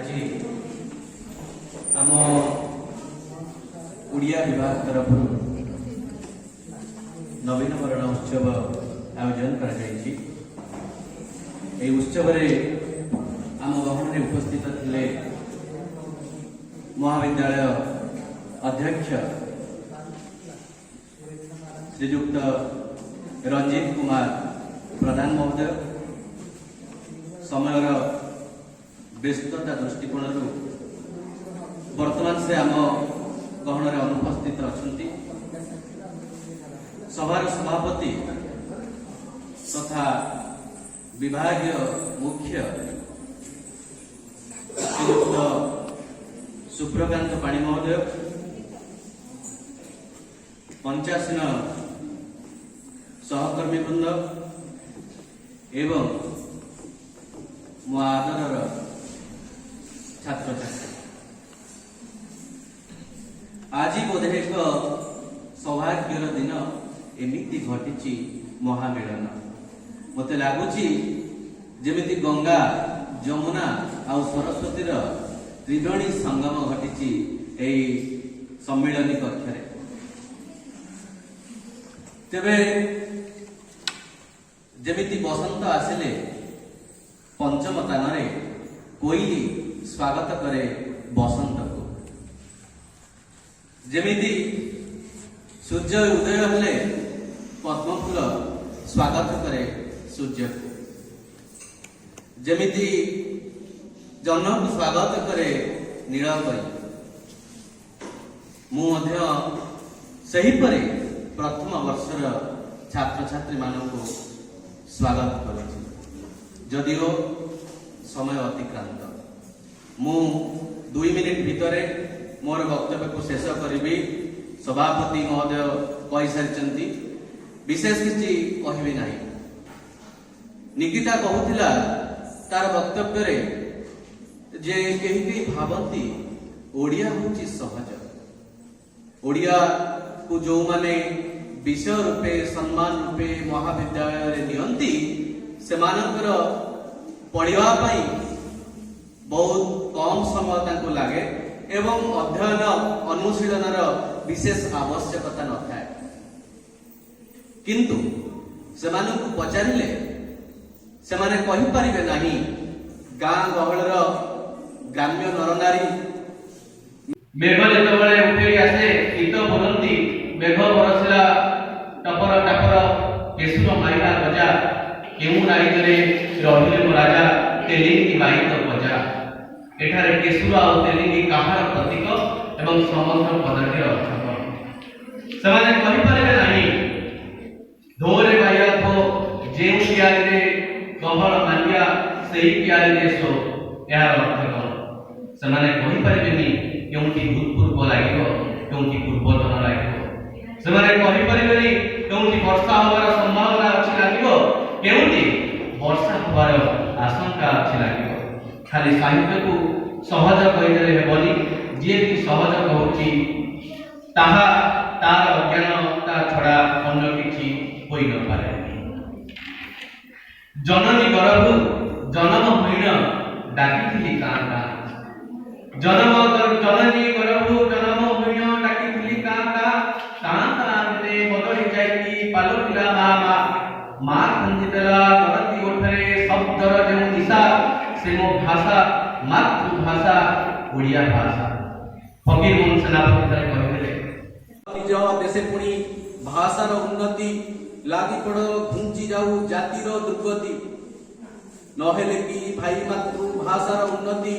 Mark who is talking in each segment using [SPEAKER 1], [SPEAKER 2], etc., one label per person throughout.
[SPEAKER 1] ଆଜି ଆମ ଓଡ଼ିଆ ବିଭାଗ ତରଫରୁ ନବୀନ ବରଣ ଉତ୍ସବ ଆୟୋଜନ କରାଯାଇଛି। ଏହି ଉତ୍ସବରେ ଆମ ଗହଣରେ ଉପସ୍ଥିତ ଥିଲେ ମହାବିଦ୍ୟାଳୟ ଅଧ୍ୟକ୍ଷ ଶ୍ରୀଯୁକ୍ତ ରଞ୍ଜିତ କୁମାର ପ୍ରଧାନ ମହୋଦୟ। ସମୟର ବ୍ୟସ୍ତତା ଦୃଷ୍ଟିକୋଣରୁ ବର୍ତ୍ତମାନ ସେ ଆମ ଗହଣରେ ଅନୁପସ୍ଥିତ ଅଛନ୍ତି। ସଭାର ସଭାପତି ତଥା ବିଭାଗୀୟ ମୁଖ୍ୟ ଶ୍ରୀଯୁକ୍ତ ସୁପ୍ରକାନ୍ତ ପାଣି ମହୋଦୟ, ମଞ୍ଚାସୀନ ସହକର୍ମୀ ବୃନ୍ଦ ଏବଂ ମୋ ଆଦରର ଛାତ୍ରଛାତ୍ରୀ, ଆଜି ବୋଧେ ଏକ ସୌଭାଗ୍ୟର ଦିନ। ଏମିତି ଘଟିଛି ମହାମିଳନ। ମୋତେ ଲାଗୁଛି ଯେମିତି ଗଙ୍ଗା, ଯମୁନା ଆଉ ସରସ୍ୱତୀର ତ୍ରିବେଣୀ ସଙ୍ଗମ ଘଟିଛି ଏଇ ସମ୍ମିଳନୀ କକ୍ଷରେ। ତେବେ ଯେମିତି ବସନ୍ତ ଆସିଲେ ପଞ୍ଚମ ତାନରେ କୋଇଲି ସ୍ୱାଗତ କରେ ବସନ୍ତକୁ, ଯେମିତି ସୂର୍ଯ୍ୟ ଉଦୟ ହେଲେ ପଦ୍ମଫୁଲ ସ୍ୱାଗତ କରେ ସୂର୍ଯ୍ୟକୁ, ଯେମିତି ଜହ୍ନକୁ ସ୍ୱାଗତ କରେ ନୀଳକଇଁ, ମୁଁ ମଧ୍ୟ ସେହିପରି ପ୍ରଥମ ବର୍ଷର ଛାତ୍ରଛାତ୍ରୀମାନଙ୍କୁ ସ୍ୱାଗତ କରୁଛି। ଯଦିଓ ସମୟ ଅତିକ୍ରାନ୍ତ, ମୁଁ 2 ମିନିଟ୍ ଭିତରେ ମୋର ବକ୍ତବ୍ୟକୁ ଶେଷ କରିବି। ସଭାପତି ମହୋଦୟ କହିସାରିଛନ୍ତି, ବିଶେଷ କିଛି କହିବି ନାହିଁ। ନିକିତା କହୁଥିଲା ତାର ବକ୍ତବ୍ୟରେ ଯେ କେହି କେହି ଭାବନ୍ତି ଓଡ଼ିଆ ହେଉଛି ସହଜ। ଓଡ଼ିଆକୁ ଯେଉଁମାନେ ବିଷୟ ରୂପେ, ସମ୍ମାନ ରୂପେ ମହାବିଦ୍ୟାଳୟରେ ନିଅନ୍ତି, ସେମାନଙ୍କର ପଢ଼ିବା ପାଇଁ ବହୁତ କମ ସମୟ ତାଙ୍କୁ ଲାଗେ ଏବଂ ଅଧ୍ୟୟନ ଅନୁଶୀଳନର ବିଶେଷ ଆବଶ୍ୟକତା ନଥାଏ। କିନ୍ତୁ ସେମାନଙ୍କୁ ପଚାରିଲେ ସେମାନେ କହିପାରିବେ ନାହିଁ, ଗାଁ ଗହଳର ଗ୍ରାମ୍ୟ ନରନାରୀ। ମେଘ ଯେତେବେଳେ ଉଠେଇ ଆସେ, ଗୀତ ବୋଲନ୍ତି, ମେଘ ବରସିଲା ଟପର ଟାପର, କେଶୁର ମାଇଲା ଗଜା, କେଉଁ ରାଇଜରେ ରହିଲେ ମୋ ରାଜା, ତେଲିଙ୍ଗି ବାଇତ ପଜା। ଏଠାରେ କେଶୁର ଆଉ ତେଲିଙ୍ଗି କାହାର ପ୍ରତୀକ ଏବଂ ସମଗ୍ର ପଦଟିର ଅର୍ଥ କଣ, ସେମାନେ କହିପାରିବେ ନାହିଁ। ଧୋରେ ବାଇଆ ଧୋ, ଯେଉଁ କିଆରିରେ ଗହଳ ମାଣ୍ଡିଆ, ସେଇ କିଆରିରେ ଶୋ, ଏହାର ଅର୍ଥ କଣ, ସେମାନେ କହିପାରିବେନି। କେଉଁଠି ଭୂତପୂର୍ବ ଲାଗିବ, କେଉଁଠି ପୂର୍ବତନ ଲାଗିବ, ସେମାନେ କହିପାରିବେନି। କେଉଁଠି ବର୍ଷା ହବାର ସମ୍ଭାବନା ଅଛି ଲାଗିବ, କେଉଁଠି ବର୍ଷା ହବାର ଆଶଙ୍କା ଅଛି ଲାଗିବ। ଖାଲି ସାହିତ୍ୟକୁ ସହଜ କହିଦେଲେ ହେବନି। ଯିଏ ବି ସହଜ କହୁଛି, ତାହା ତାର ଅଜ୍ଞାନତା ଛଡ଼ା ଅନ୍ୟ କିଛି ହୋଇନପାରେ। ଜନନୀ ଗରଭୁ ଜନମ ହୋଇଣ ଡାକିଥିଲି କାଁ କାଁ, ଜନମ ଜନନୀ ଗରଭୁ ଜନମ ହୋଇଣ ଡାକିଥିଲି କାଁ କାଁ, କାଁ କାଁ ଦିନେ ବଦଳି ଯାଇକି ପାଲଟିଲା ମା ମା, ମା ଖଞ୍ଜିଦେଲା କରତି ଓଠରେ ଶବ୍ଦର ଯେଉଁ ନିଶା, ସେ ମୋ ଭାଷା, ମାତୃଭାଷା, ଓଡ଼ିଆ ଭାଷା। ଫକୀର ମୋହନ ସେନାପତି ଥରେ କହିଥିଲେ, ନିଜ ଦେଶେ ପୁଣି ଭାଷାର ଉନ୍ନତି ଲାଗି ପଡ଼, ଘୁଞ୍ଚି ଯାଉ ଜାତିର ଦୁର୍ଗତି। ନହେଲେ କି ଭାଇ ମାତୃଭାଷାର ଉନ୍ନତି,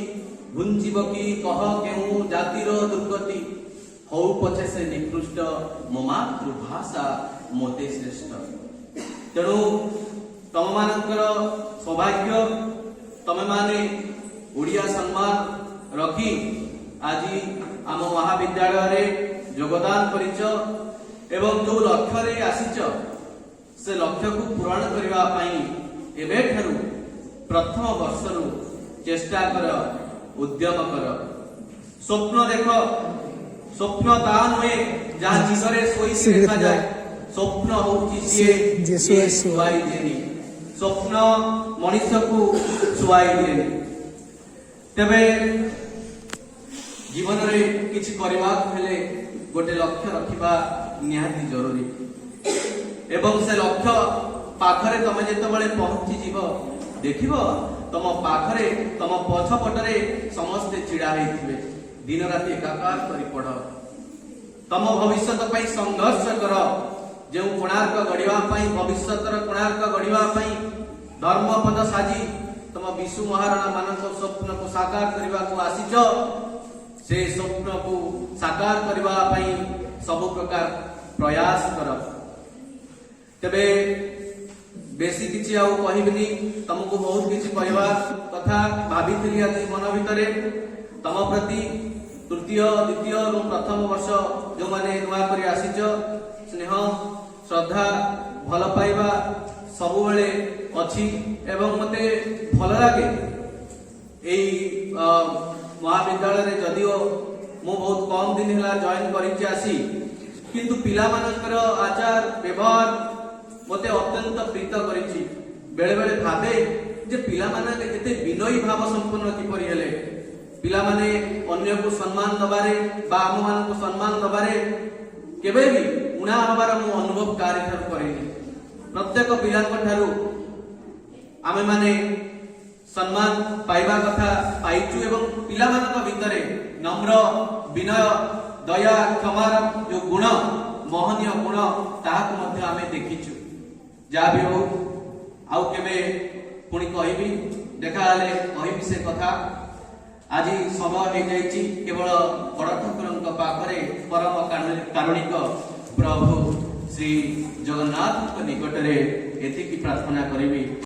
[SPEAKER 1] ଘୁଞ୍ଚିବ କି କହ କେଉଁ ଜାତିର ଦୁର୍ଗତି? ହଉ ପଛେ ସେ ନିକୃଷ୍ଟ, ମୋ ମାତୃଭାଷା ମୋତେ ଶ୍ରେଷ୍ଠ। ତେଣୁ ତମମାନଙ୍କର ସୌଭାଗ୍ୟ, ତମେମାନେ ଓଡ଼ିଆ ସମ୍ମାନ ରଖି ଆଜି ଆମ ମହାବିଦ୍ୟାଳୟରେ ଯୋଗଦାନ କରିଛ ଏବଂ ଯୋଉ ଲକ୍ଷ୍ୟରେ ଆସିଛ, ସେ ଲକ୍ଷ୍ୟକୁ ପୂରଣ କରିବା ପାଇଁ ଏବେଠାରୁ ପ୍ରଥମ ବର୍ଷରୁ ଚେଷ୍ଟା କର, ଉଦ୍ୟମ କର, ସ୍ୱପ୍ନ ଦେଖ। ସ୍ୱପ୍ନ ତା ନୁହେଁ ଯାହା ନିଦରେ ଶୋଇ ଦେଖାଯାଏ। ସ୍ୱପ୍ନ ହଉଛି ସିଏ
[SPEAKER 2] ଯିଏ
[SPEAKER 1] ଯିଏ
[SPEAKER 2] ଶୁଏ
[SPEAKER 1] ଶୁଆଇ ଦିଏନି। ସ୍ୱପ୍ନ ମଣିଷକୁ ଶୁଆଇ ଦିଏନି। ତେବେ ଜୀବନରେ କିଛି କରିବାକୁ ହେଲେ ଗୋଟେ ଲକ୍ଷ୍ୟ ରଖିବା ନିହାତି ଜରୁରୀ ଏବଂ ସେ ଲକ୍ଷ୍ୟ ପାଖରେ ତମେ ଯେତେବେଳେ ପହଞ୍ଚିଯିବ, ଦେଖିବ ତମ ପାଖରେ, ତମ ପଛପଟରେ ସମସ୍ତେ ଛିଡା ହେଇଥିବେ। ଦିନ ରାତି ଏକାକାର କରି ପଢ, ତମ ଭବିଷ୍ୟତ ପାଇଁ ସଂଘର୍ଷ କର। ଯେଉଁ କୋଣାର୍କ ଗଢିବା ପାଇଁ, ଭବିଷ୍ୟତର କୋଣାର୍କ ଗଢିବା ପାଇଁ ଧର୍ମପଦ ସାଜି ତମ ବିଶୁ ମହାରଣା ମାନଙ୍କ ସ୍ୱପ୍ନକୁ ସାକାର କରିବାକୁ ଆସିଛ, ସେ ସ୍ୱପ୍ନକୁ ସାକାର କରିବା ପାଇଁ ସବୁ ପ୍ରକାର ପ୍ରୟାସ କର। ତେବେ ବେଶୀ କିଛି ଆଉ କହିବିନି। ତମକୁ ବହୁତ କିଛି କହିବା କଥା ଭାବିଥିଲି ଆଜି ମନ ଭିତରେ। ତମ ପ୍ରତି ତୃତୀୟ, ଦ୍ୱିତୀୟ ଏବଂ ପ୍ରଥମ ବର୍ଷ ଯୋଉମାନେ ନୂଆ କରି ଆସିଛ, ସ୍ନେହ, ଶ୍ରଦ୍ଧା, ଭଲ ପାଇବା ସବୁବେଳେ ଅଛି ଏବଂ ମତେ ଭଲ ଲାଗେ ଏଇ ମହାବିଦ୍ୟାଳୟରେ। ଯଦିଓ ମୁଁ ବହୁତ କମ ଦିନ ହେଲା ଜଏନ୍ କରିଛି ଆସି, କିନ୍ତୁ ପିଲାମାନଙ୍କର ଆଚାର ବ୍ୟବହାର ମତେ ଅତ୍ୟନ୍ତ ପ୍ରୀତ କରିଛି। ବେଳେ ବେଳେ ଭାବେ ଯେ ପିଲାମାନେ ଏତେ ବିନୟୀ ଭାବ ସମ୍ପନ୍ନ କିପରି ହେଲେ। ପିଲାମାନେ ଅନ୍ୟକୁ ସମ୍ମାନ ଦବାରେ ବା ଆମମାନଙ୍କୁ ସମ୍ମାନ ଦବାରେ କେବେ ବି ଉଣା ହବାର ମୁଁ ଅନୁଭବ କାହାରି ଠାରୁ କରେନି। ପ୍ରତ୍ୟେକ ପିଲାଙ୍କ ଠାରୁ ଆମେମାନେ ସମ୍ମାନ ପାଇବା କଥା ପାଇଛୁ ଏବଂ ପିଲାମାନଙ୍କ ଭିତରେ ନମ୍ର, ବିନୟ, ଦୟା, କ୍ଷମାର ଯୋଉ ଗୁଣ, ମହନୀୟ ଗୁଣ, ତାହାକୁ ମଧ୍ୟ ଆମେ ଦେଖିଛୁ। ଯାହା ବି ହଉ, ଆଉ କେବେ ପୁଣି କହିବି, ଦେଖାହେଲେ କହିବି ସେ କଥା। ଆଜି ସମୟ ହେଇଯାଇଛି। କେବଳ ବଡ଼ ଠାକୁରଙ୍କ ପାଖରେ, ପରମ କାରୁଣିକ ପ୍ରଭୁ ଶ୍ରୀ ଜଗନ୍ନାଥଙ୍କ ନିକଟରେ ଏତିକି ପ୍ରାର୍ଥନା କରିବି।